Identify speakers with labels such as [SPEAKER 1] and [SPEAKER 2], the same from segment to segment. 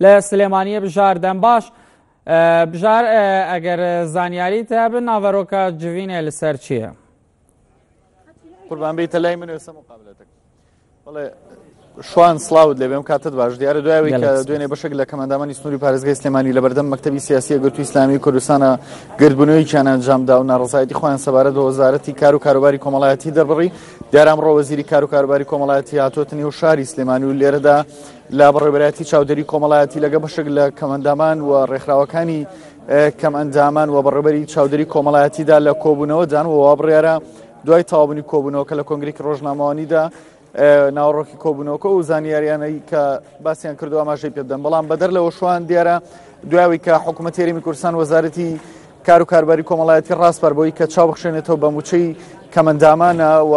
[SPEAKER 1] لە سلێمانیە بژار دەمباش بژار ئەگەر زانیاریت هەبن ناڤەرۆکە جڤینێ لەسەر چییە؟
[SPEAKER 2] قوربان بیتە لای من ئێستا مقابلەتەکە بەڵێ شوان سڵاوت لێبێم کاتت باش دیارە دوایەوەی کە دوێنێ بەشێک لە کەمەندامانی سنووری پارێزگای سلێمانی لە بەردەم مەکتەبی سیاسی یەکگرتووی ئیسلامی کوردستانە گردبوونەوەیەکیان ئەنجامدا و ناڕەزایەتی خۆیان سەبارەت بە وەزارەتی کار و کاروباری کۆمەڵایەتی دەربڕی دیارە ئەمڕۆ وەزیری کار و کاروباری کۆمەڵایەتی هاتووەتە نێو شاری سلێمانی و لێرەدا لە بەڕێوەبەرایەتی چاودێری کۆمەڵایەتی لەگە بەشێک لە کەمەندامان و ڕێکخراوەکانی کەمئەندامان و بەڕێوەبەری چاودێری کۆمەڵایەتیدا لە کۆبوونەوەدان و وا بڕیارە دوای تەواوبوونی کۆبوونەوەکە لە کۆنگرێکی ڕۆژنامەوانیدا ناوەڕۆکی کۆبوونەوەکە و زانیاریانەی کە باسییان کردو ئاماژەی پێ بدەن بەڵام بەدەر لەوە شوان دیارە دوایەوەی کە حکوومەت هەرێمی کوردستان وەزارەتی کار و کارباری کۆمەڵایەتی ڕاسپار بۆی کە چاو بخشێنێتەوە بە موچەی کەمەندامانە و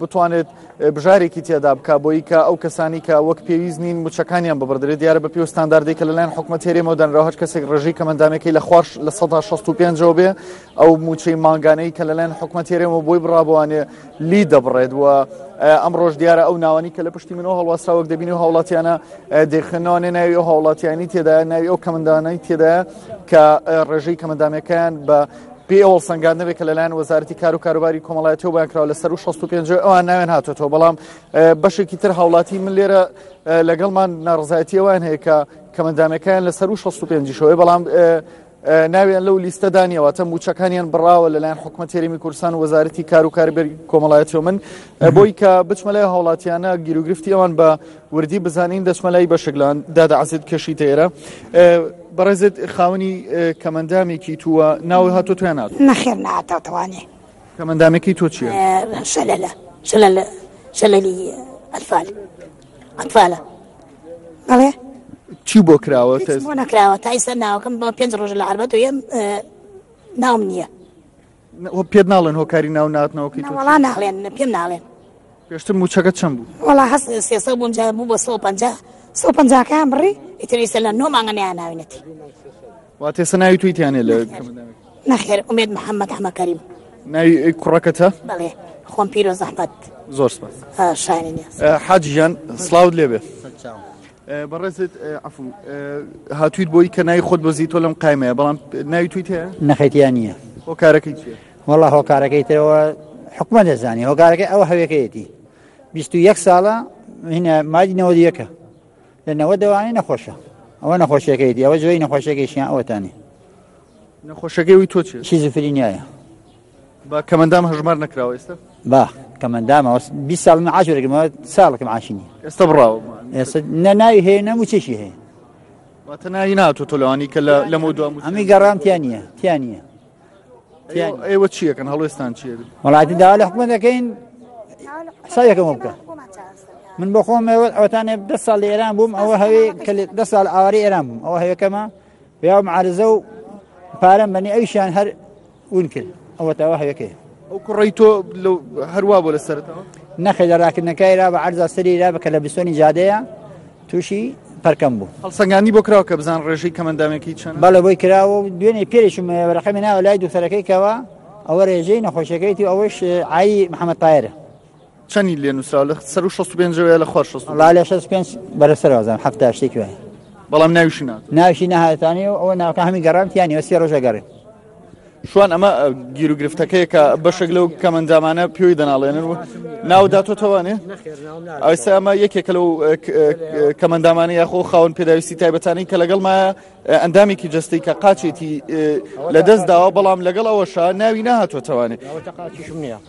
[SPEAKER 2] بتوانێت بژارێکی تێدا بک بۆی کە ئەو کەسانی کە وەک پێویست نین موچەکانیان ببڕدرێت دیارە بە پێ ستانداردی کە لەلایەن حکوومەت هەرێمەوە دانراوە هەر کەسێک ڕێژەی کەمەندامەکەی لە خوار لە 165ەوە بێ ئەو موچەی مانگانەی کە لەلایەن حکومەت هەرێمەوە بۆی بڕابوانێ لی دەبڕێت و ئەمڕۆژ دیارە ئەو ناوانی کە لە پشتی منەوە هەڵواسراوە وەک دەبینی و هاوڵاتیانە دەیخوێنەوە ناوی ئەو هاوڵاتیانی تێدایە ناوی ئەو کەمەندانەی تێدایە کە ڕێژەی کەمەندامەکەیان بە پێی ئەوڵ سەنگان نەبێت کە لەلایەن وەزارەتی کار و کاروباری کۆمەڵایەتیەوە بۆیان کراوە لەسەر و 65 ئەوان ناوێن هاتوێتەوە بەڵام بەشێکی تر هاوڵاتی من لێرە لەگەڵمان ناڕزایەتی ئەوان هەیە کە کەمەندامەکەیان لەسەر و 65 شەوەی بەڵام ناویان لەو لیستەدا نییە واتە مووچەکانیان بڕاوە لەلایەن حکومەت هەرێمی کوردستان و وەزارەتی کار و کاربەری کۆمەڵایەتیەوە من بۆی کە بچمە لای هاوڵاتیانە گیروگرفتی ئەوان بە وردی بزانین دەچمە لای بەشێک لەوان دادە عەزیز کێشیتە ئێرە بەڕێزت خاوەنی کەمەندامێکی تووە ناوی هاتۆ تویان نات
[SPEAKER 3] نەخێر ناتەوتوانێ
[SPEAKER 2] کەمەندامێکی تۆ چییە؟
[SPEAKER 3] شەلەلە شەلەل شەلەلی ئەتفال ئەتفالە بەڵێ
[SPEAKER 2] چی بۆ کراوە
[SPEAKER 3] هیچ بۆ نەکراوە تا ئیستا ناوەکەم بە پێنج ڕۆژ لە عەربەت و یەم ناوم نییە
[SPEAKER 2] پێت ناڵێن هۆکاری ناو ناتنەوەکەی تۆ
[SPEAKER 3] وەڵا ناڵێن پێم ناڵێن
[SPEAKER 2] پێشتر موچەکە چەند بوو
[SPEAKER 3] وەڵا هەست 300 بووم جا بوو بە 150 150کان بڕی ئیتر ئیستا لە نۆ مانگە نیان ناوینەتی
[SPEAKER 2] واتێ سە ناوی توی تیانێ لە
[SPEAKER 3] نەخێر ئومێد محەممەد حەمە کەریم
[SPEAKER 2] ناوی کوڕەکەتە
[SPEAKER 3] بەڵێ خۆم پیرۆز ئەحمەد
[SPEAKER 2] زۆر سپاس
[SPEAKER 3] شایانی نیاز
[SPEAKER 2] حاجی گیان سڵاوت لێبێ بەڕێزت عەفو هاتوویت بۆی کە ناوی خۆت بۆزی تۆ لەم قایمەیە بەڵام ناوی تویت هەیە
[SPEAKER 4] نەخێتیان نییە
[SPEAKER 2] هۆکارەکەی چییە
[SPEAKER 4] وەڵا هۆکارەکەی ترەوە حکومە دەزانانی هۆکارەکەی ئەوە هەوێکەیەتی 21 ساڵە هینە مادی نەوەدیەکە لە نەوەدەوانی نەخۆشە ئەوە نەخۆشیەکەیتی ئەوە جۆی نەخۆشیەکەیشیان ئەوەتانی
[SPEAKER 2] نەخۆشەکەی وی تۆ چیە؟
[SPEAKER 4] شیزوفرینیایە.
[SPEAKER 2] با کەمەندام هەژمار نەکراوە ئێستا؟
[SPEAKER 4] با کەمەندامە 20 ساڵ معاش وەرگرمەوە ساڵێکم معاشی نییە.
[SPEAKER 2] ئێستا بڕاوە.
[SPEAKER 4] ئێستا نە ناوی هەیە نە مووچەشی هەیە.
[SPEAKER 2] واتە ناوی ناتۆ تۆ لەوانی کە لەمەو دوا مووچە.
[SPEAKER 4] ئەمی گەڕام تیا نییە تیا نییە.
[SPEAKER 2] ئێوە چیەکەن هەڵوێستان چییە؟
[SPEAKER 4] وڵاتی داوا لە حکومەت دەکەین حسابێکم بکە. من بۆ خۆم ئەوەتانێ دە ساڵ لە ئێران بووم ئەوە هەوێ کە دە ساڵ ئاوارەی ئێران بووم ئەوە هەوێکەمە پیاو معارزە و پارەم بەنی ئەویشیان هەر ون کرد ئەوە تاوە هەوێکەیە
[SPEAKER 2] ئەو کوڕی تۆ هەروا بۆ لە سەرەتاوە
[SPEAKER 4] نەخێ لە ڕاکردنەکەی را بە عەرزا سەری را بە کە لە بستۆنی جادەیە تووشی پەرکەم بوو
[SPEAKER 2] هەڵسەنگاندنی بۆ کراوە کە بزان ڕێژەی کەمەندامێکی چەند
[SPEAKER 4] بەڵێ بۆی کراوە و دوێنێ پێریشم ڕقەمی ناوە لای دکتۆرەکەی کەوە ئەوە ڕێژەی نەخۆشیەکەیتی ئەوەش ئای محەممەد تایرە
[SPEAKER 2] چەنی لێ نووسراوە لە سەر و 65 ەوەیە لە خوار 65
[SPEAKER 4] وەڵا لە 65 بەرە سەرەوە زانم 70 شتێکی وایە
[SPEAKER 2] بەڵام ناویشی نات
[SPEAKER 4] ناویشی نەهاتانی و ئەوە ناوکە هەمی گەڕام تیانی وە سێ ڕۆژە گەڕێ
[SPEAKER 2] شوان ئەمە گیر و گرفتەکەیە کە بەشێک لەو کەمەندامانە پێی دەناڵێنن و ناو داتۆتەوانێ ئایسا ئەمە یەکێکە لەو کەمەندامانە یاخۆ خاوەن پێداویستی تایبەتانی کە لەگەڵ مایە ئەندامێکی جەستەی کە قاچێتی لە دەست داوە بەڵام لەگەڵ ئەوەشا ناوی نهاتۆتەوانێ
[SPEAKER 5] قاچیشم نییە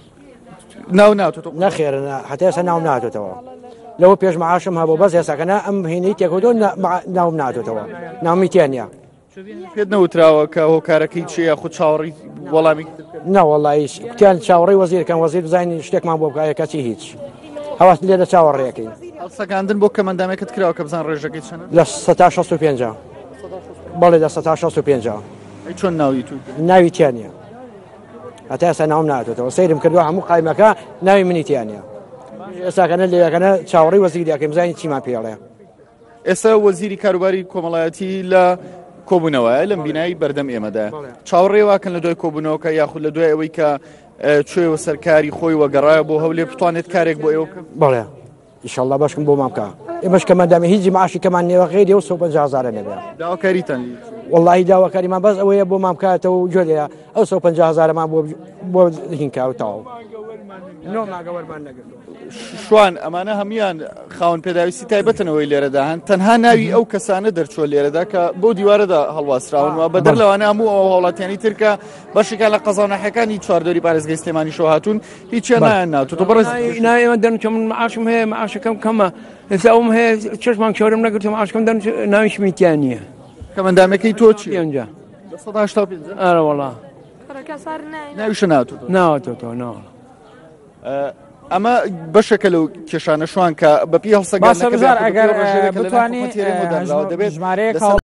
[SPEAKER 2] ناو ناتۆتەوە
[SPEAKER 5] نەخێر هەتا ئێستا ناوم ناتۆتەوە لەوە پێش معاشم هەبوو بەس ئێساکە نا ئەم هینەی تێکەوتۆ ناوم ناتۆتەوە ناومی تیا نییە
[SPEAKER 2] پێت نەوتراوە کە هۆکارەکەی چییە یاخود چاوەڕی وەڵامی
[SPEAKER 5] نەوەڵایش کوتیان چاوەڕێی وەزیرکەن وەزیر بزانین شتێکمان بۆ بکە کەچی هیچ هەواس لێرە چاوەڕێەکەین
[SPEAKER 2] هەڵسەگاندن بۆ کەمەندامێکت کراوە کە بزان ڕێژەکەی چەنە
[SPEAKER 5] لە سەتا 65 بەڵێ لە سەتا 65
[SPEAKER 2] ئەی چۆن ناوی تو
[SPEAKER 5] ناوی تیا نییە هەتا ئێستا ناوم ناتێتەوە سەیرم کردووە هەموو قایمەکە ناوی منی تیا نییە ئێستاکەنە لێەکەنە چاوەڕێی وەزیریەکەی بزانین چیمان پێڵێ
[SPEAKER 2] ئێستا وەزیری کاروباری کۆمەڵایەتی لە کۆبوونەوەیە لەم بینای بەردەم ئێمەدا چاوەڕێ واکەن لە دوای کۆبوونەوەکە یاخود لە دوای ئەوەی کە چۆیەوە سەرکاری خۆی وەگەڕایە بۆ هەولێر بتوانێت کارێک بۆ ئێوە
[SPEAKER 5] بەڵێ. ئیشەڵڵا بەشکم بۆمان بکە ئێمەش کەمەندامی هیچ معاشی کەمان نێوە غێری ئەو 150 هەزارە نەبێ.
[SPEAKER 2] داواکاریتان لێ چییە؟
[SPEAKER 5] وەڵاهی داواکاریمان بەس ئەوەیە بۆمان بکاتەوە و گوێ لێیە ئەو 150 هەزارەمان بۆ بۆ هینکا و تەواو. نۆ مانگە وەرمان نەگرتووە.
[SPEAKER 2] شوان ئەمانە هەموان خاوەن پێداویستی تایبەتن ئەوەی لێرەدا هەن تەنها ناوی ئەو کەسانە دەرچووە لێرەدا کە بۆ دیوارەدا هەڵواسراون و بەدەر لەوانە هەموو ئەو هاوڵاتیانی ترکە بەشێکیان لە قەزا و ناحیەکانی چواردەوری پارێزگای سلێمانیشەوە هاتوون هیچیان نایان ناتوو تۆ بەڕێز
[SPEAKER 6] ناوی ئێمە دەرنچوە من معاشم هەیە معاشەکەم کەمە ئێستا ئەوم هەیە چەش مانگ شەورم نەگرتم معاشەکەم دەرنچ ناویشمی تیا نییە
[SPEAKER 2] کەمەندامەکەی تۆ چی
[SPEAKER 6] پێنجە
[SPEAKER 2] 185
[SPEAKER 6] ئارە وەڵا
[SPEAKER 2] ناویشە ناتوو
[SPEAKER 6] ناوەتەوە ناوە
[SPEAKER 2] ئەمە بەشێکە لەو کێشانە شوان کە بەپی
[SPEAKER 1] هەڵسەنگاندنەکە
[SPEAKER 2] باشە
[SPEAKER 1] ئەگەر بتوانانی
[SPEAKER 2] دەبێت
[SPEAKER 1] ژمارەیەک
[SPEAKER 2] لەسەر